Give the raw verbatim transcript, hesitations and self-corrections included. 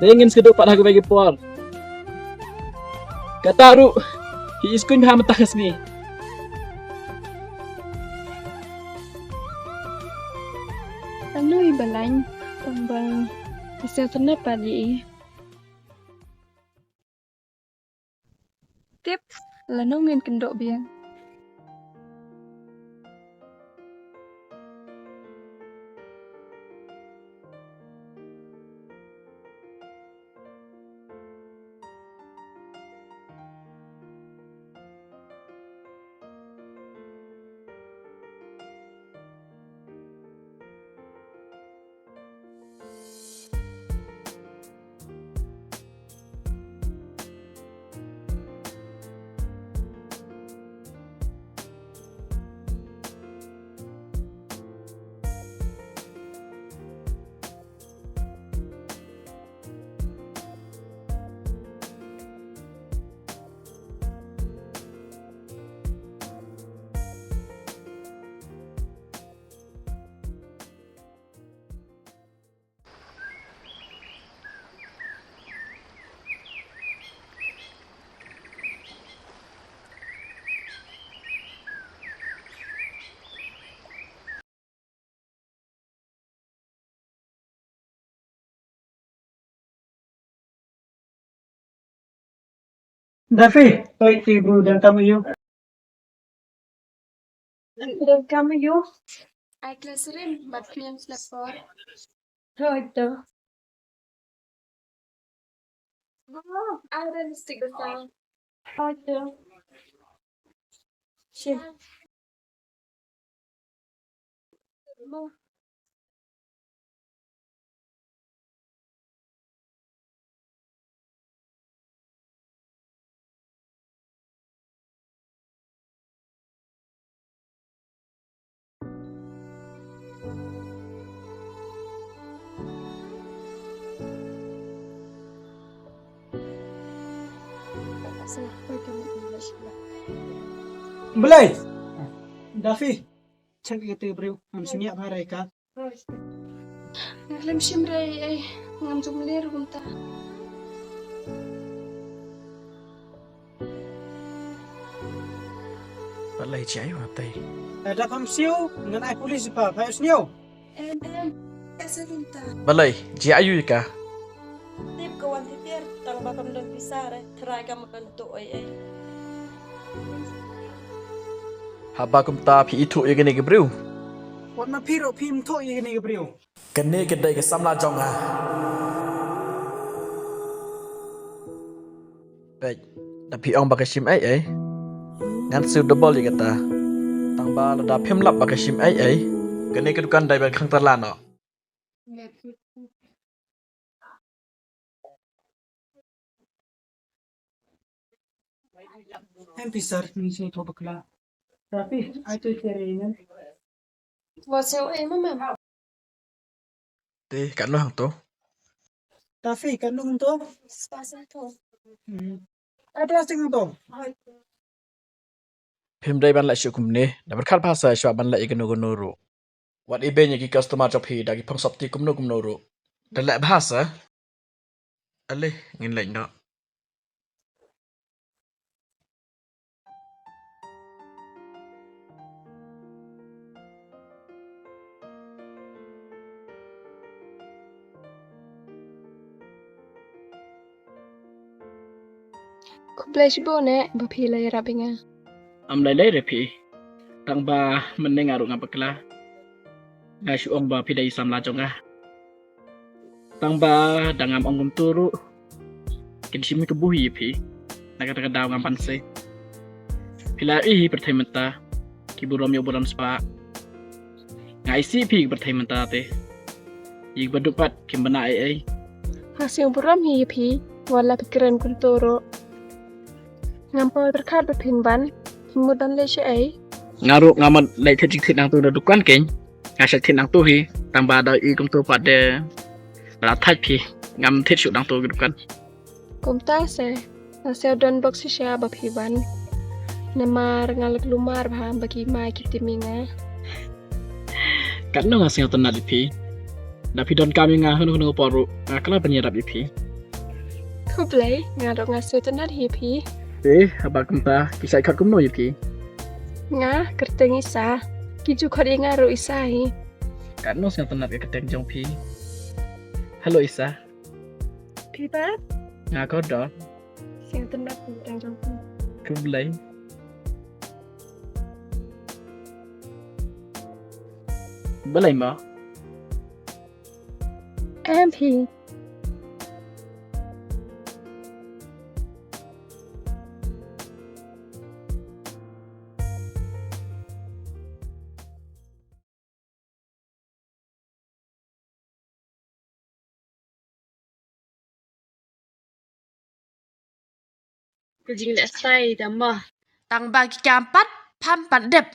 Dei ngin sa kynduh pat ha kawei ka por. Kata ruh, phi iskuin bha mynta ka sngi. Anu i Balain, tang ba i sa tena pat i. Tip, lano ngin kynduh biang. Dafi, toi ti bu dan kamu yu. Dan kamu yu. Ai class rim, bat pian slapor. Toi to. Oh, ada lipstick besar. Toi to. Shin. Blei. Dafi. Check ïa te briew. Ngam sngewbha re ka. Nga khlem shim re ei, ngam jum ler kumta. Balei jia ïa u hangtei? Da pham siew ngan ai police pa, pha ïohsngew. Em em. Balei jia ïa ka? Tip ka wan tiar tang ba kam don pisa re, trai kam kan tuh ei ei. Haba kumta phi ithuh ïa kane ka briew? Wat ma phi ruh phim thuh ïa kane ka briew. Kane ka dei ka samla jong nga. Peit, da phi ong ba ka shim ei ei, ngan siew double ïa kata. Tang ba lada phim lap ba ka shim ei ei, kane ka dukan dei ban khang tala noh. Em phi sar ni se to bakla. Tapi ai to sere ne. Wa se ei ma mem. Te katno hangto? Tapi katno hangto? Spa sangto. Hmm. Ai plastic hangto. Phim dei ban leh shuh kumne, da pyrkhat bha sa shuwa ban leh ïa kano kano ruh. Wat ibeiñ ïa ki customer jong phi da ki phong sopti kumno kumno ruh. Da leh bha sa. Ale ngin leit noh. Khublei shibun eh ba phi la ïarap ïa nga. Am lei lei re phi. Tang ba mynne nga ruh nga bakla. Nga shu ong ba phi dei i samla jong nga. Tang ba da ngam ong kumto ruh, kin shim ïa ka buh ïa phi. Na kata ka daw ngam pan sei. Phi la ïohi pyrthei mynta, ki burom ïa u burom spah. Nga isih phi ki pyrthei mynta te. Ïa ki baduk pat kim bana ei ei. Nga sngewburom hi ïa phi, wat la phi kren kumto ruh. Ngam poi pyrkhat ba phin ban, phin mut ban leh shaei? Nga ruh ngam leh thied jingthied nangto na dukan kein. Nga shait thied nangto hi, tang ba da i kumto pat de la thait phi, ngam thied shuh nangto ki dukan. Kumta se, nga sngewdon bok shisha ba phi ban. Namar nga la kulmar bha ba ki mai ki tim ïa nga. Katno nga sngewtynnat ïa phi. Da phi donkam ïa nga hano hano por ruh, nga khlem pynïarap ïa phi. Khublei, nga ruh nga sngewtynnat hi phi. Eh, haba kumta, ki sa khot kumno ïa phi? Nga kyrteng Isa. Ki ju khot ïa nga ruh Isa hi. Katno sngewtynnat ka kyrteng jong phi. Hello Isa. Phi pat? Nga Gordon. Sngewtynnat ka kyrteng jong phi. Khublei. Balei mo? Em phi. Ka jingleh stai da mo. Tang ba ki kam pat pham pat dep.